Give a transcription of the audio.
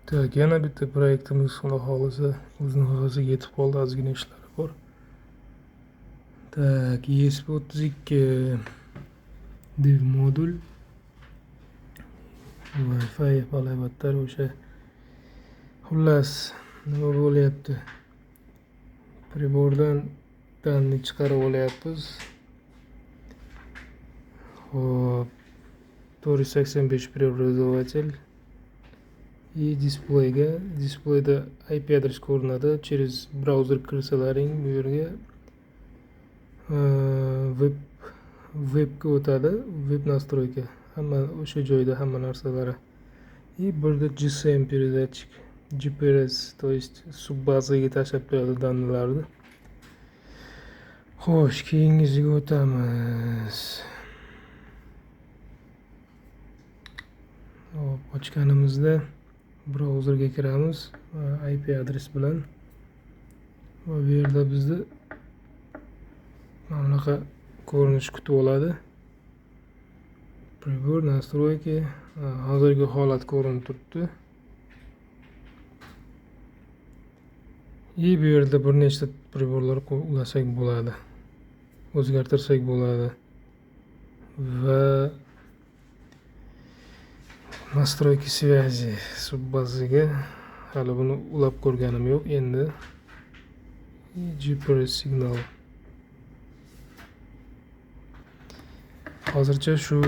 Так, yana bitta proyektimiz, xudo xohlasa, o'z nihoyasiga yetib qoldi, ozgina ishlari bor. Так, ESP32 dev modul, Wi-Fi balobatlar o'sha. Xullas, nima bo'lyapti? Pribordan данные chiqarib olyapmiz. Xo'p, 485 преобразователь и displeyga, displeyda IP adres ko'rinadi. Через browser kirsalaring bu yerga webga o'tadi, web настройка. Hamma o'sha joyda, hamma narsalari. И bu yerda GSM передатчик, GPRS, то есть subbazaga tashlab turadi данныйlarni. Xo'sh, keyingisiga o'tamiz. Hop, ochganimizda brauzerga kiramiz IP adres bilan. Va bu yerda bizni mana bunaqa ko'rinish kutib oladi. Прибор, настройки, hozirgi holat ko'rinib turibdi. И bu yerda bir nechta priborlar ulasak bo'ladi. O'zgartirsak bo'ladi. Va настройки связи subbazaga hali buni ulab ko'rganim yo'q endi. GPS signal. Hozircha shu